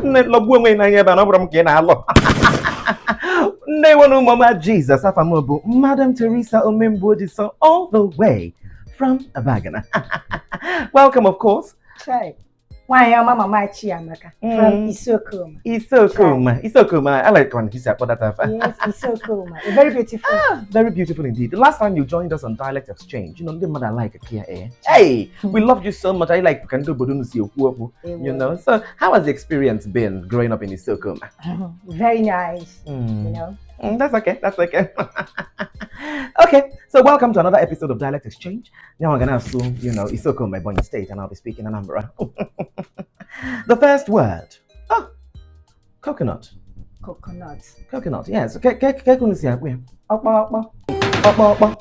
Nne, lọgbuo onwe gị n'anya ebe a na ọ bụrụ m ka ị na-alọ. Ndewo na ụmụọma Jesus. Afa m bụ Madam Teresa Omemgbojiso, all the way from Abagana. Welcome, of course. Chai. Nwaanyị ọma, Mama Chiamaka from Isokoma. Isokoma. Isokoma. I like when you say that afa. Yes, Isokoma. A very beautiful. Very beautiful indeed. The last time you joined us on Dialect Exchange, ndị mmadụ like Kia, eh? Hey, we loved you so much. I like ka ndị obodo unu si ekwu okwu. So, how has the experience been growing up in Isokoma? Very nice. You know. That's okay. That's okay. Okay, so welcome to another episode of Dialect Exchange. Now I'm gonna assume you know Isoko, Ebonyi State, and I'll be speaking Anambra. The first word. Oh, coconut. Coconut. Coconut. Yes. Ke ke ke kunu si akpụ ya? Ọkpọ ọkpọ. Ọkpọ ọkpọ.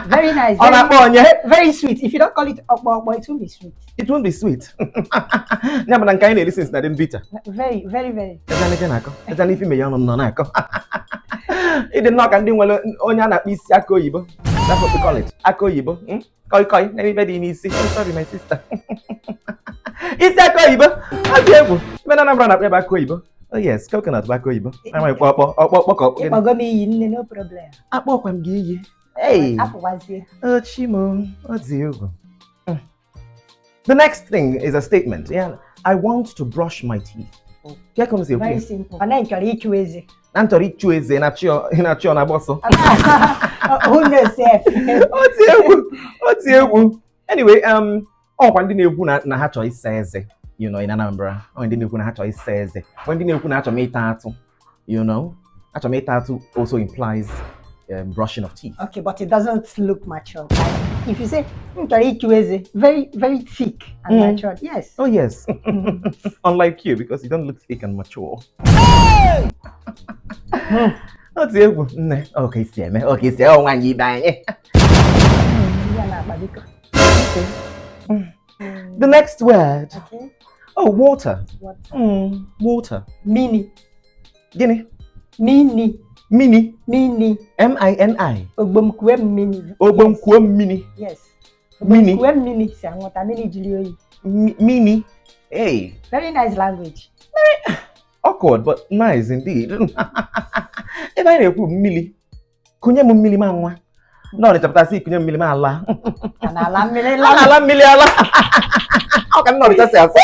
Very nice. Ọ Very, na-akpọ onye? Very sweet. If you don't call it ọkpọ ọkpọ, it won't be sweet. It won't be sweet. Ya bụ na nke anyị na-eri since na dị bitter. Very, very, very. Eze n'ife na-akọ. Eze n'ife ime ya ọnụ nọ na-akọ. Ịdị nnọọ ka ndị nwere onye a na-akpọ isi aka oyibo. That's what we call it. Aka oyibo. Koi koi na ife dị n'isi. I'm sorry, my sister. Isi aka oyibo. Ọ dị egwu. Ebe na Anambra na-akpọ ebe aka oyibo. Oh yes, coconut bụ aka oyibo. Amaghị kpọ ọkpọ ọkpọ ọkpọ ka ọkpọ gịnị? Ịkpọgo m iyi, nne, no problem. Akpọkwa m gị iyi. Hey. Apụwazie. Oh, Chimo, ọ dị egwu. The next thing is a statement. Yeah, I want to brush my teeth. Ke ka unu si ekwu Very ya? simple. Ọ na chọrọ ịchụ eze. Na m chọrọ ịchụ eze na chi ọ na-agba ọsọ. Who knows sef? Ọ dị egwu, ọ dị egwu. Anyway, ọkwa ndị na-ekwu na ha chọrọ ịsa eze in Anambra. Ọ ndị na-ekwu na ha chọrọ ịsa eze. Ọ ndị na-ekwu na achọrọ m ịta atụ. Achọrọ m ịta atụ also implies brushing of teeth. Okay, but it doesn't look mature. Like, if you say m chọrọ ịchụ eze, very, very thick and mature. Yes. Oh yes. Unlike you, because you don't look thick and mature. Ọ dị egwu, nne. Ọ ka esi eme, ọ ka esi ọ nwaanyị ibe anyị. Ya na-akpa biko. The next word. Okay. Oh, water. What? Water. Mini. Gịnị? Mini. Mini. Mini. M-I-N-I. Ogbomkwe mmini. Ogbomkwuo mmini. Yes. Mini. Ogbomkwe mmini si anwụta mmiri jiri oyi. Mini. Hey, Very nice language. Awkward but nice indeed. Ebe anyị na-ekwu mmiri, kụnye m mmiri ma nwa. Ndị Ọnịcha pụta sị kunye m mmiri ma ala. A na-ala mmiri. A na-ala mmiri ala. Ọ ka ndị Ọnịcha si asị.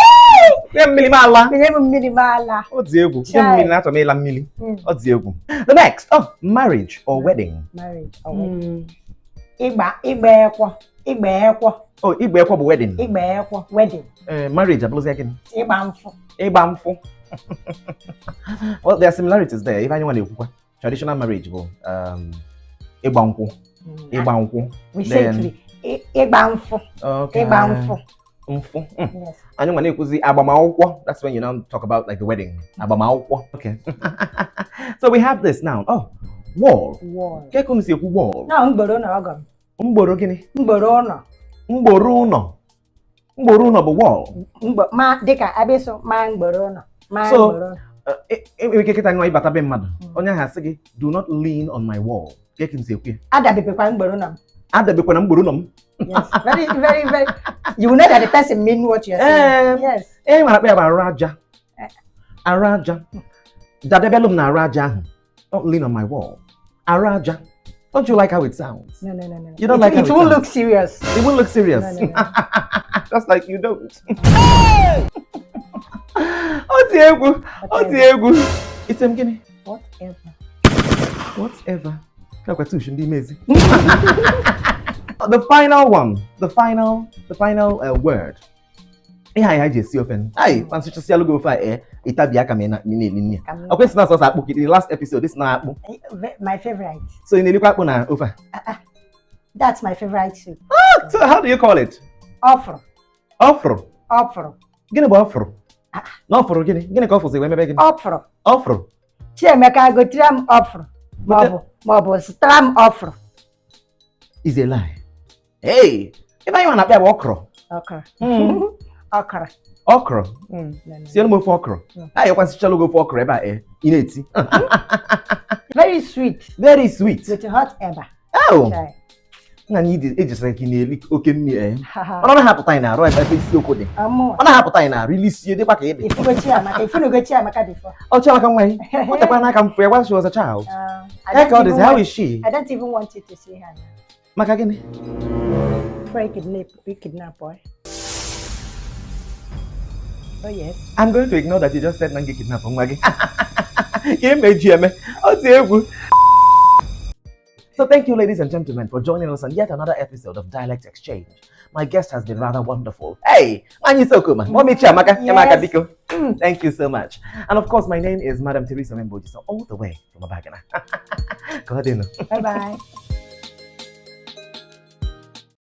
Kunye m mmiri ma ala. Mmiri m mmiri ma ala. Ọ dị egwu. Kunye m mmiri na achọrọ m ịla mmiri. Ọ dị egwu. The next, oh, marriage or wedding. Marriage or wedding. Ịgba ekwọ. Ịgba ekwọ. Oh, ịgba ekwo bụ wedding. Ịgba ekwọ. Wedding. Eh, marriage abụrụzi gịnị? Ịgba nfụ. Ịgba nfụ. Well, there are similarities there. Ife anyị nwa na-ekwukwa. Traditional marriage bụ ịgba nkwụ. Ịgba nkwụ. We say it to be ịgba nfụ. Okay. Ịgba nfụ. Nfụ. Yes. Anyị nwa na-ekwuzi agbamakwụkwọ. That's when you now talk about like the wedding. Agbamakwụkwọ. Okay. So we have this now. Oh, wall. Wall. Ke ka unu si ekwu wall? Na mgboro ụlọ ọgọ m. Mgboro gịnị? Mgboro ụlọ. Mgboro ụlọ. Mgboro ụlọ bụ wall. Mgbo ma dịka abịsụ ma mgboro ụlọ. Ma mgboro ụlọ. Enwere ike kịta nwa ịbata be mmadụ. Onye ahụ asị gị, "Do not lean on my wall." Ke ka unu si ekwu ya? Adabebekwa mgboro ụlọ m. Adabekwana mgboro ụlọ m. Yes. Very, very, very. You will know that the person mean what you're saying. Eh. Yes. E nwere akpa ya bụ arụ aja. Arụ aja. Dadebelu m na arụ aja ahụ. Don't lean on my wall. Arụ aja. Don't you like how it sounds? No. You don't It, like how it it won't sounds? look serious. It won't look serious. No. Just like you don't. Ọ dị egwu. Ọ dị egwu. Ite m gịnị? Whatever. Whatever. Kakwa tush ndị imezi. The final one. The final word. Ihe anyị ji esi ofe. Ai, pansịchasịalụ gị ofe a ee, ịtabi aka ma ị na-eri nri ya. Ka Ọ kwesịrị na sọsọ akpụ the last episode, this na akpụ. My favorite. So ị na-erikwa akpụ na ofe a? That's my favorite soup. So how do you call it? Ọfụrụ. Ọfụrụ. Ọfụrụ. Gịnị bụ ọfụrụ? Na ọfụrụ gịnị? Gịnị ka ọ fụzi wee mebe gịnị? Ọfụrụ. Ọfụrụ. Chiemeka gotere m ọfụrụ. Maọbụ zụtara m ọfụrụ. Is a lie. Hey, ebe anyị nwa na-akpọ ya bụ okro. Ọkara. Ọkara. Okro. No. Sienụ m ofe okro. Anyị kwasịchalụ gị ofe okro ebe a ee, ị na-eti. Very sweet Very sweet. with hot eba. Oh, Chai. Nna anyị ejisara gị na-eri oke mmiri, eh. Ọ na-ahapụta anyị na-arụ ebe isiokwu dị. Amụ. Ọ na-ahapụta anyị na-arụ ilisie dịkwa ka ị dị. Ifugo Chiamaka, ifunugo Chiamaka before? Ọ Chiamaka nwa anyị. Ọ tekwa n'aka m fụ ya while she was a child. I Ya ka ọ don't dịzi, even how want, is she? I don't even want you to see her now. Maka gịnị? Before you kidnap boy. Oh yes. I'm going to ignore that you just said na m ga-kidnap nwa gị. Ka eme ji eme. Ọ dị egwu. So thank you, ladies and gentlemen, for joining us on yet another episode of Dialect Exchange. My guest has been rather wonderful. Hey, Anyi Sokuma, Mommy Chiamaka, Chiamaka Yes. biko. Thank you so much. And of course, my name is Madam Teresa Memboji, so all the way from Abagana. Go ahead. Bye bye.